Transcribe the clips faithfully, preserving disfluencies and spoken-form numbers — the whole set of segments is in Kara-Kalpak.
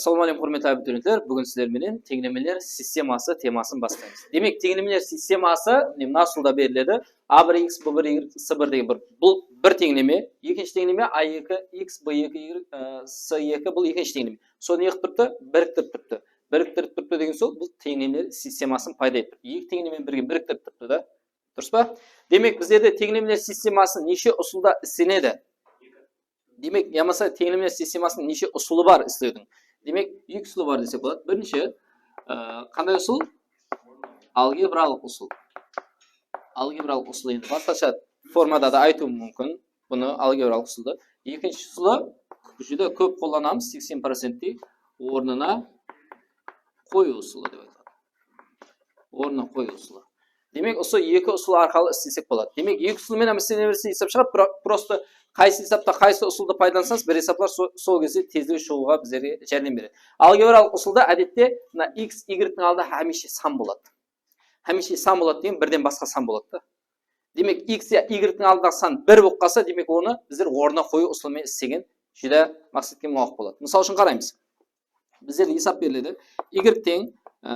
Assalamu aleykum, húrmetli abiturientler. Búgin sizler menen teńlemeler sisteması temasın baslaymız. Demek, teńlemeler sisteması, mine, mına usılda beriledi. A bir x, b bir y, c bir degen bir, bul bir teńleme. Ekinshi teńleme a eki x, b eki y, e, c eki, bul ekinshi teńleme. Sonı ne qılıp turıptı? Biriktirip turıptı. Biriktirip turıptı degen sol, bul teńlemeler sistemasın payda etip turıptı. Eki teńlemeni birge biriktirip turıptı da. Durıs pa? Demek, bizlerde teńlemeler sisteması neshe usılda islenedi? Demek, yamasa teńlemeler sistemasınıń neshe usılı bar islewdiń? Demek, eki usılı bar desek boladı. Birinshi, e, qanday usıl? Algebralıq usıl. Algebralıq usıl, endi basqasha formada da aytıwım múmkin. Bunı algebralıq usıldı. Ekinshi usılı júdá kóp qollanamız, seksen procenttey ornına qoyıw usılı dep aytıladı. Ornına qoyıw usılı. Demek, usı eki usıl arqalı islesek boladı. Demek, eki usıl menen isleneberse esap shıǵadı, biraq prosto qaysı esapta qaysı usıldı paydalansańız, bir esaplar so-, sol gezde tezlew shıǵıwǵa bizlerge járdem beredi. Algebralıq usılda, ádette, mına x, y-tiń aldında hámiyshe san boladı. Hámiyshe san boladı degen birden basqa san boladı da. Demek, x ya y-tiń aldındaǵı san bir bolıp qalsa, demek, onı bizler ornına qoyıw usılı menen islegen júdá maqsetke muwapıq boladı. Mısal ushın qaraymız. Bizlerge esap beriledi. Y teń, e,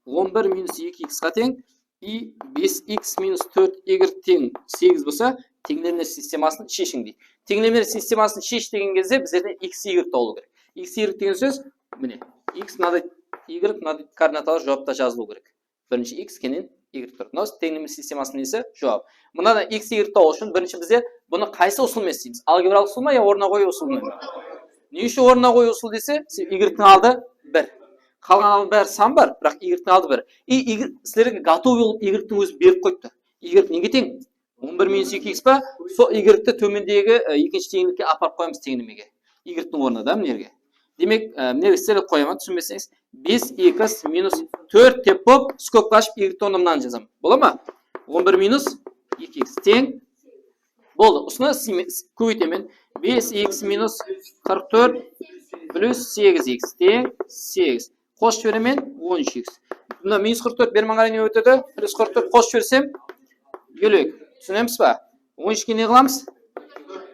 on bir minus eki x-qa teń, i bes x minus tórt y teń segiz bolsa, teńlemeler sistemasın sheshiń deydi. Teńlemeler sistemasın shesh degen gezde bizlerden x, y tabılıw kerek. X, y degen sóz, mine, x mınaday, y mınaday koordinatalar juwapta jazılıw kerek. Birinshi x, keyin y tur. Mına teńleme sistemasınıń nesi? Juwap. Mınadan x, y tabıw ushın birinshi bizler bunı qaysı usıl menen isleymiz? Algebralıq usıl ma ya ornına qoyıw usılı ma? Ne ushın ornına qoyıw usılı dese, se-, y tiń aldı bir. Qalǵan bári san bar, biraq y tiń aldı bir. I, y, sizlerge gotovıy bolıp y tiń ózi berip qoyıptı. Y nege teń? On bir minus eki x pa? Sol y ti tómendegi, e, ekinshi teńlikke aparıp qoyamız teńlemege. Y tiń ornına da mına jerge. Demek, e, mına jerge islenip qoyaman, túsinbeseńiz. Bes x minus tórt dep bolıp, skobka ashıp, y tiń ornına mınanı jazaman. Bola ma? On bir minus eki x teń. Boldı. Usını kóbeytemen. Bes x minus qırq tórt plus segiz x teń segiz. Qosıp jiberemen, on úsh x. Mına minus qırq tórt berman qaray ne ótedi? Plus qırq tórt qosıp jibersem, eliw eki. Túsinemiz ba? On úshke ne qılamız?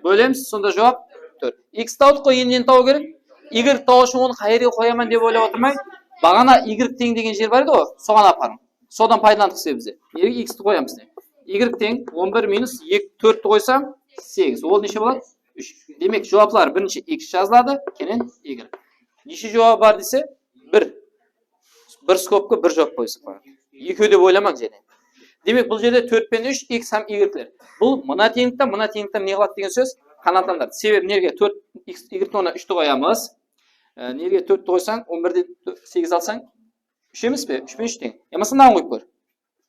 Bólemiz, sonda juwap tórt. X tabıdıq ǵoy, endi neni tabıw kerek? Y tabıw ushın onı qay jerge qoyaman dep oylap otırmay, baǵana y teń degen jer bar edi ǵoy, soǵan aparıń. Sodan paydalandıq sebep bizler. Nege x ti qoyamız ne? Y teń on bir minus eki, tórtti qoysam, segiz. Ol neshe boladı? Úsh. Demek, juwaplar birinshi x jazıladı, keyin y. Neshe juwabı bar dese, bir. Bir skobka bir juwap qoysa boladı. Ekew dep oylamań jáne. Demek, bul jerde tórt penen úsh, x hám y ler. Bul mına teńlikten, mına teńlikten ne qıladı degen sóz? Qanaatlandıradı. Sebebi nerge tórt x, y ornına úshti qoyamız. E, nerge tórtti qoysań, on birden segiz alsań, úsh emes pe? Úsh penen úsh teń. Yamasa mınaǵan qoyıp kór.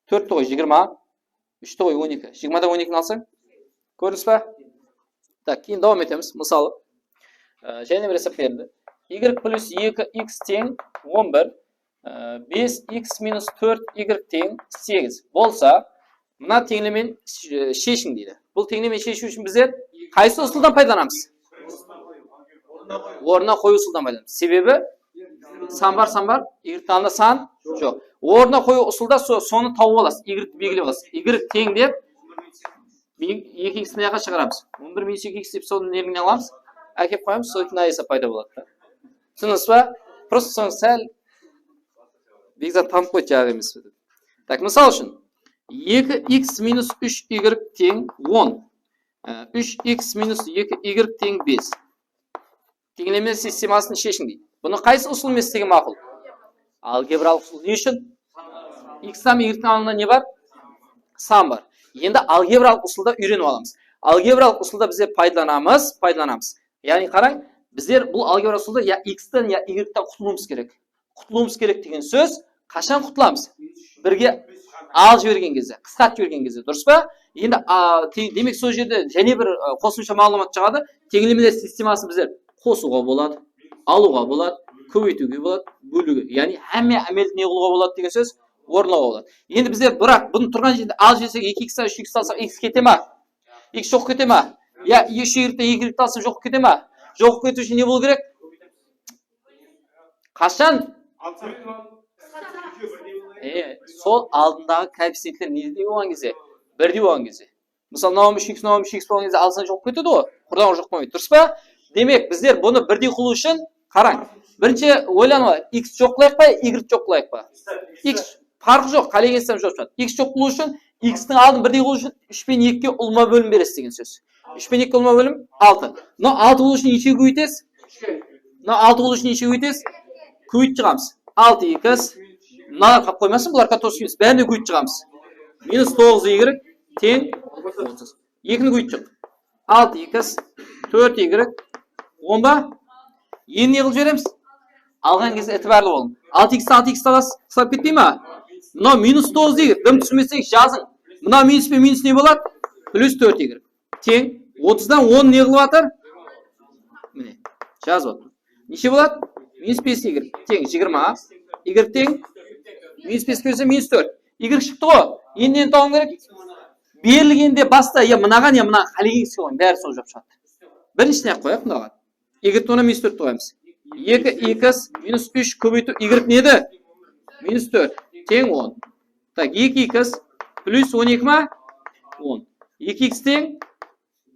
Tórtti qoy, jigirma. Úshti qoy, on eki. Jigirmadan on ekini alsań, kórdińiz ba? Tak, keyin dawam etemiz. Mısalı, e, jáne bir esap berildi. Y plus eki x teń on bir, e, bes x minus tórt y teń segiz bolsa, mına teńlemeni sh-, sheshiń deydi. Bul teńlemeni sheshiw ushın bizler qaysı usıldan paydalanamız? Ornına qoyıw usıldan paydalanamız. Sebebi san bar, san bar, y tiń aldında san joq. Ornına qoyıw usılda so-, sonı tawıp alasız, y ti belgilep alasız. Y teń dep, eki x ni mına jaqqa shıǵaramız. On bir minus eki x dep sonı nerine alamız? Ákep qoyamız, sol mına esap payda boladı da. Túsindińiz ba? Prosto sonı sál Bekzat tanıp qoydı, jaǵı emes pe dep. Tak, mısal ushın, eki x minus úsh y teń on. Á, úsh x minus eki y teń bes. Teńleme sistemasın sheshiń deydi. Bunı qaysı usıl menen islegen maqul? Algebralıq usıl. Ne ushın? X hám y tiń aldında ne bar? San bar. Endi algebralıq usılda úyrenip alamız. Algebralıq usılda bizler paydalanamız, paydalanamız. Yaǵnıy qarań, bizler bul algebralıq usılda ya x ten, ya y ten qutılıwımız kerek. Qutılıwımız kerek degen sóz, qashan qutılamız? Birge alıp jibergen gezde, qısqartıp jibergen gezde, durıs pa? Endi, a, te-, demek, sol jerde jáne bir, a, qosımsha maǵlıwmat shıǵadı. Teńlemeler sistemasın bizler qosıwǵa boladı, alıwǵa boladı, kóbeytiwge boladı, bóliwge. Yaǵnıy hámme ámeldi ne qılıwǵa boladı degen sóz, orınlawǵa boladı. Endi bizler, biraq, bunı turǵan jerinde alıp jibersek, eki x ten úsh x alsaq, x kete ma? X joq kete ma? Ya úsh y ten eki y alsam, joq kete ma? Joq ketiw ushın ne bolıw kerek? Qashan? E, sol aldındaǵı koefficientler ne bolǵan gezde? Birdey bolǵan gezde. Mısalı, mınaw úsh x, mınaw úsh x bolǵan gezde alsań joq ketedi ǵoy. Qurdan joq bolmaydı, durıs pa? Demek, bizler bunı birdey qılıw ushın Qarań, birinshi oylanıp alayıq, x joqlayıq pa, y joqlayıq pa? X parqı joq, qálegensem joq shıǵadı. X joq qılıw ushın, x-tiń aldın birdey qılıw ushın úsh penen ekige ulıwma bólim beresiz degen sóz. Úsh penen ekige ulıwma bólim altı. Mına altı qılıw ushın neshege kóbeytesiz? Mına altı qılıw ushın neshege kóbeytesiz? Kóbeytip shıǵamız. Altı x. Mınalar qalıp qoymasın, bular kotosız emes. Bárin de kóbeytip shıǵamız. Minus toǵız y teń otız. Ekini kóbeytip shıq. Altı x, tórt y, on ba? Endi ne qılıp jiberemiz? Alǵan gezde itibarlı bolıń. Altı x-ti altı x alasız, qısqarıp ketpey ma? Mına minus toǵız y, dım túsinbeseńiz jazıń. Mına minus penen minus ne boladı? Plyus tórt y. Teń otızdan on ne qılıp atır? Mine, jazıp atır. Neshe boladı? Minus bes y teń jigirma. Y teń minus bes bólse minus tórt. Y shıqtı ǵoy. Endi neni tabıwım kerek? Berilgende basta ya mınaǵan, ya mınaǵan qálegeńizge qoyıń. Bári sol juwap shıǵadı. Birinshisine-aq qoyayıq mınaǵan. Y ornına minus tórt qoyamız. Eki x minus úsh kóbeytiw y nedi? Minus tórt teń on. Tak, eki x plyus on eki ma? On. Eki x teń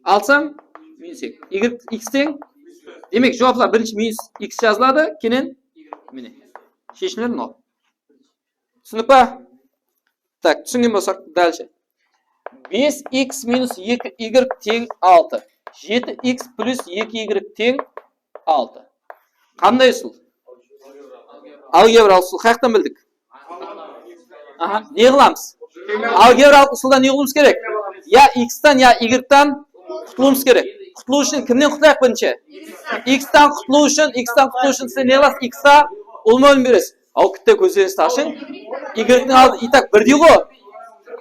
alsam, minus eki. Y x teń. Demek, juwaplar birinshi minus x jazıladı, keyin mine. Sheshimler nol. Túsindik pa? Tak, túsingen bolsaq, dálshe. Bes x minus eki y teń altı. Jeti x plyus eki y teń altı. Qanday usıl? Algebralıq usıl. Qayaqtan bildik? Aha, ne qılamız? Algebralıq usılda ne qılıwımız kerek? Ya x-tan, ya y-tan qutılıwımız kerek. Qutılıw ushın kimnen qutılayıq birinshi? X-tan qutılıw ushın, x-tan qutılıw ushın siz ne qılasız? X-qa ulıwma bólim beresiz. Aw, kitte kózlerińizdi ashıń. Y-tiń aldı, и так birdey ǵo.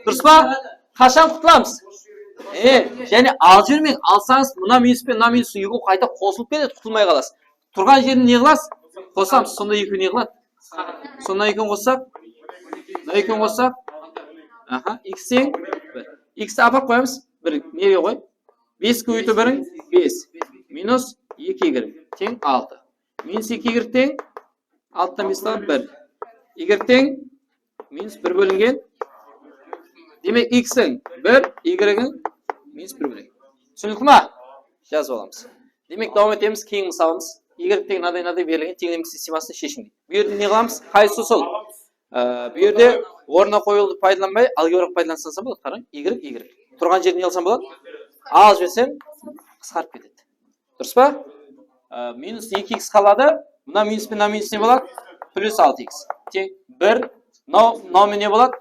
Durıs pa? Qashan qutılamız? E, jáne alıp jibermeń. Alsańız, mına minus penen mına minus ekewge qayta qosılıp ketedi, qutılmay qalasız. Turǵan jerin ne qılasız? Qosamız, sonda ekewi ne qıladı? Sonda ekewin qossaq, mına ekewin qossaq, aha, x teń bir. X-ti aparıp qoyamız, bir nerege qoy. Bes kóbeytiw biriń bes. Minus eki y teń altı. Minus eki y teń altıdan bes alıp bir. Y teń minus bir bólingen. Demek, x-iń bir, y-iń minus bir bólingen. Túsinikli ma? Jazıp alamız. Demek, dawam etemiz. Keyingi mısalımız. Y teń mınaday, mınaday berilgen teńlemek sistemasın sheshiń. Bu jerde ne qılamız? Qaysı usıl? Ee, bu jerde ornına qoyıwdı paydalanbay, algebralıq paydalansa boladı. Qarań, y, y. Turǵan jerin ne qılsam boladı? Alıp jibersem, qısqarıp ketedi. Durıs pa? Ee, minus eki x qaladı. Mına minus penen mına minus ne boladı? Plyus altı x. Teń bir. Mınaw, mınaw menen ne boladı?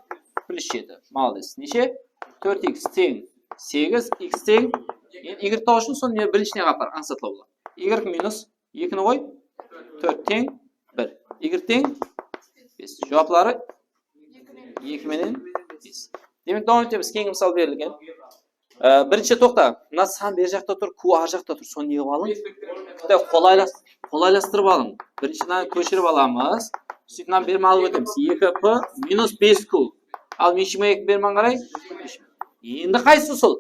Plyus jeti. Molodec. Neshe? Tórt x teń segiz, x teń. Endi y tabıw ushın sonı birinshi nege aparıń, ańsatlaw boladı. Y minus ekini qoy. Tórt teń bir. Y teń bes. Juwapları eki menen bes. Demek, dawam etemiz. Keyingi mısal berilgen. Ee, birinshi toqta. Mına san ber jaqta tur, q ar jaqta tur. Sonı ne qılıp alıń? Bitta qolaylas-, qolaylastırıp alıń. Birinshi mınanı kóshirip alamız. Sóytip mınanı berme alıp ótemiz. Eki p minus bes q. Al, minus jigirma eki berman qaray. Endi qaysı usıl?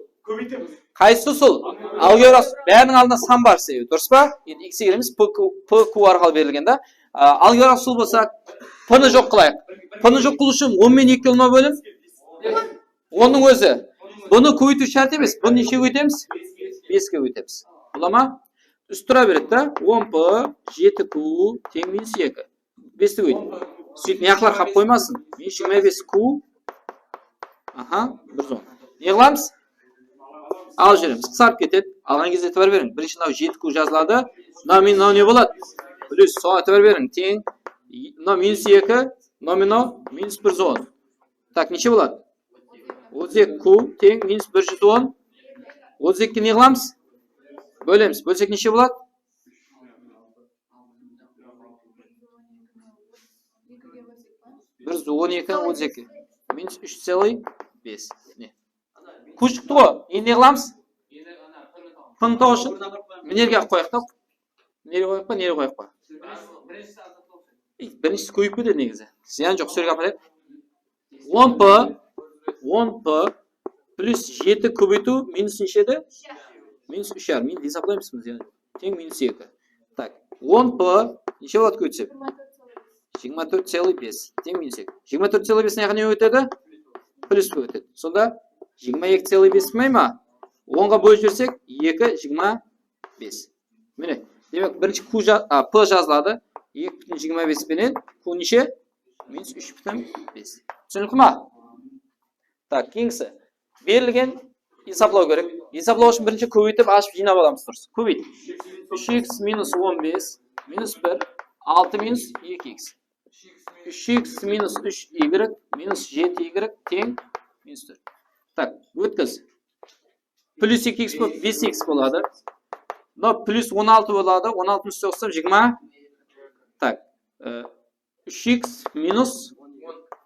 Qaysı usıl? Algebralıq usıl. Báriniń aldında san bar sebebi, durıs pa? Endi x-ke kelemiz, p q, p q arqalı berilgen da. A, algebralıq usıl bolsa, p-ni joq qılayıq. P-ni joq qılıw ushın on menen ekige ulıwma bólim. Onnıń ózi. Bunı kóbeytiw shárt emes. Bunı neshege kóbeytemiz? Beske kóbeytemiz. Bola ma? Ústi tura beredi da. On p, jeti q teń minus eki. Besti kóbeyt. Sóytip, mıyaqlar qalıp qoymasın. Minus jigirma bes q. Aha, bir júz on. Ne qılamız? Alıp jiberemiz. Qısqarıp ketedi. Alǵan gezde itibar beriń. Birinshi mınaw jeti q jazıladı. Mınaw menen mınaw ne boladı? Plyus, soǵan itibar beriń. Teń. Mınaw minus eki, mınaw menen mınaw minus bir júz on. Tak, neshe boladı? Otız eki q teń minus bir júz on. Otız ekige ne qılamız? Bólemiz. Bólsek neshe boladı? Bir júz on eki, otız eki. Minus úsh целый bes. Ne? Q shıqtı ǵoy. Endi ne qılamız? P-ni tabıw ushın. Mına jerge qoyayıq ta. Nerege qoyayıq pa, nerege qoyayıq pa? Ey, birinshisi kóbeyip ketedi negizi. Zıyan joq, usı jerge aparayıq. On p, on p plyus jeti kóbeytiw minus neshe edi? Minus úsh yarım. Endi esaplaymız biz, yaǵnıy teń minus eki. Tak, on p neshe boladı kóbeytsek? Jigirma tórt целый bes teń minus eki. Jigirma tórt целый bes mına jaqqa ne ótedi? Plyus bolıp ótedi. Sonda jigirma eki целый bes bolmay ma? Onǵa bólip jibersek, eki jigirma bes. Mine, Demek, birinshi Q ja-, a, P jazıladı. Eki pútin jigirma bes penen Q neshe? Minus úsh pútin bes. Túsinikli ma? Tak, keyingisi. Berilgen esaplaw kerek. Esaplaw ushın birinshi kóbeytip, ashıp, jıynap alamız, durıs. Kóbeyt. Úsh x minus on bes minus bir, altı minus eki x. Úsh x minus úsh y minus jeti y teń minus tórt. Tak, ótkiz. Plus eki x bolıp, bes x boladı. Mına plus on altı boladı. On altı minus toqsan, jigirma. Tak, e, úsh x minus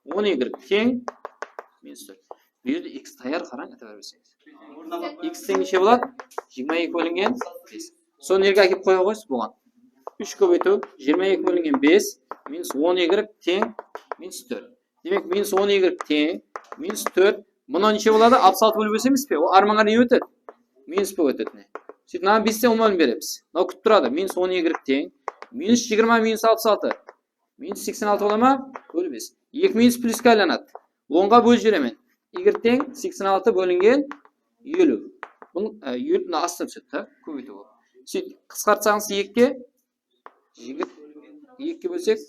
on y teń minus tórt. Bu jerde x tayar, qarań, itibar berseńiz. X teń neshe boladı? Jigirma eki bólingen bes. Sonı jerge ákep qoya qoyıńız buǵan. Úsh kóbeytiw jigirma eki bólingen bes minus on y teń minus tórt. Demek, minus on y teń minus tórt. Mına neshe boladı? Alpıs altı bólip ótemiz be? Ol armanǵa ne ótedi? Minus bolıp ótedi, mine. Sóytip, mınaǵan besten ulıwma bólim beremiz. Mınaw kútip turadı. Minus on y teń minus jigirma minus alpıs altı. Minus seksen altı bola ma? Ból bes. Eki minus pluske aylanadı. Onǵa bólip jiberemen. Y teń seksen altı bólingen eliw. Bunıń, e, eliw, mına astına túsedi, ta? Kóbeytiw bolıp. Sóytip, qısqartsańız ekige, jigir-, ekige bólsek,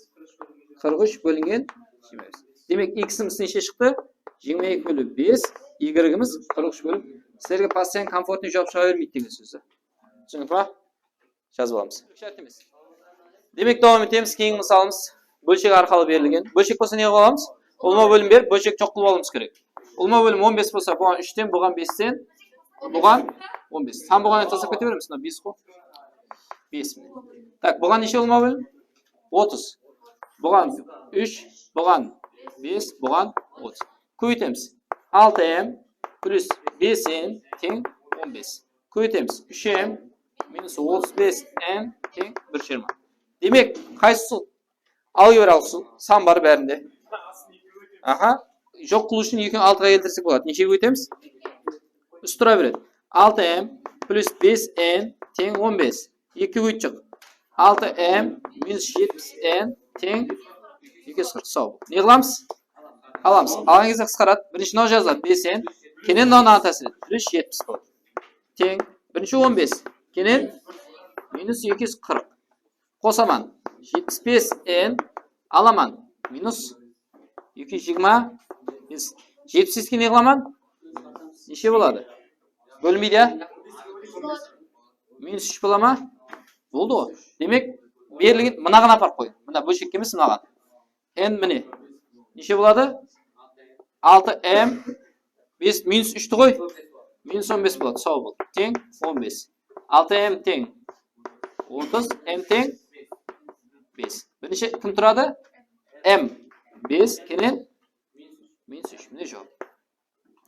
qırq úsh bólingen jigirma bes. Demek, x-imiz neshe shıqtı? Jigirma eki bólip bes, y-imiz qırq úsh bólip. Sizlerge postoyan komfortnıy juwap shıǵa bermeydi degen sóz. Túsinikli ma? Jazıp alamız. Shárt emes. Demek, dawam etemiz. Keyingi mısalımız bólshek arqalı berilgen. Bólshek bolsa ne qılıp alamız? Ulıwma bólim berip, bólshek joq qılıp alıwımız kerek. Ulıwma bólim on bes bolsa, buǵan úshten, buǵan besten, buǵan on bes. San bolǵannan taslap kete beremiz. Mına bes ǵo. Bes, mine. Tak, buǵan neshe ulıwma bólim? Otız. Buǵan úsh, buǵan bes, buǵan otız. Kóbeytemiz. Altı m plus bes n teń on bes. Kóbeytemiz. Úsh m minus otız bes n teń bir jigirma. Demek, qaysı usıl? Algebralıq usıl. San bar bárinde. Aha. Joq qılıw ushın ekewin altıǵa keltirsek boladı. Neshege kóbeytemiz? Úst tura beredi. Altı m plus bes n teń on bes. Ekige kóbeytsek. Altı m minus jetpis n teń eki júz qırq. Saw. Ne qılamız? Alamız. Alǵan gezde qısqaradı. Birinshi mınaw jazıladı. Bes n. Keyin mınaw mınaǵan tásir etedi. Plus jetpis boladı. Teń. Birinshi on bes. Keyin minus eki júz qırq. Qosaman. Jetpis bes n alaman. Minus eki júz jigirma bes. Jetpis beske ne qılaman? Neshe boladı? Bólmeydi, ya? Minus úsh bola ma? Boldı ǵoy. Demek, berilgen mınaǵan aparıp qoy. Mına bólshekke emes, mınaǵan. N mine. Neshe boladı? Altı m, bes, minus úshti qoy. Minus on bes boladı, saw bol. Teń on bes. Altı m teń otız, m teń bes. Birinshi kim turadı? M bes, keyin minus úsh. Mine juwap.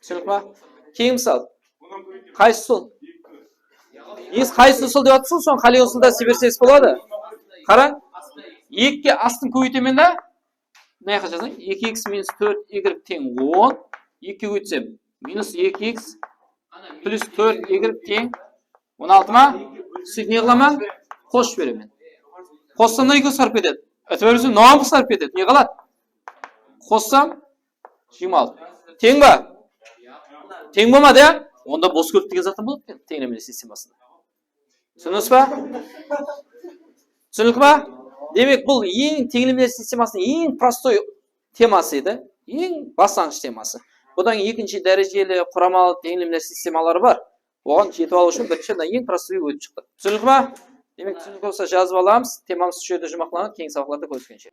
Túsinikli ma? Keyingi mısal. Qaysı usıl? Siz qaysı usıl dep atırsız, sonı qálegen usılda isley berseńiz boladı. Qarań. Ekige astın kóbeytemen da. Mına jaqqa jazań. Eki x minus tórt y teń on. Ekige kóbeytsem, minus eki x plus tórt y teń on altı ma? Sóytip ne qılaman? Qosıp jiberemen. Qossam da eki qısqarıp ketedi. Itibar berseńiz, mınaw qısqarıp ketedi. Ne qaladı? Qossam, jigirma altı. Teń ba? Teń bolmadı, ya? Onda bos kóplik degen zattan boladı eken, teńlemeler sistemasında. Túsindińiz ba? Túsinikli ma? Demek, bul eń teńlemeler sistemasınıń eń prostoy teması edi. Eń baslanǵısh teması. Budan ekinshi dárejeli quramalı teńlemeler sistemaları bar. Oǵan jetip alıw ushın birinshi mına eń prostoy ótip shıqtıq. Túsinikli ma? Demek, túsinikli bolsa jazıp alamız. Temamız usı jerde juwmaqlanadı. Keyingi sabaqlarda kóriskenshe.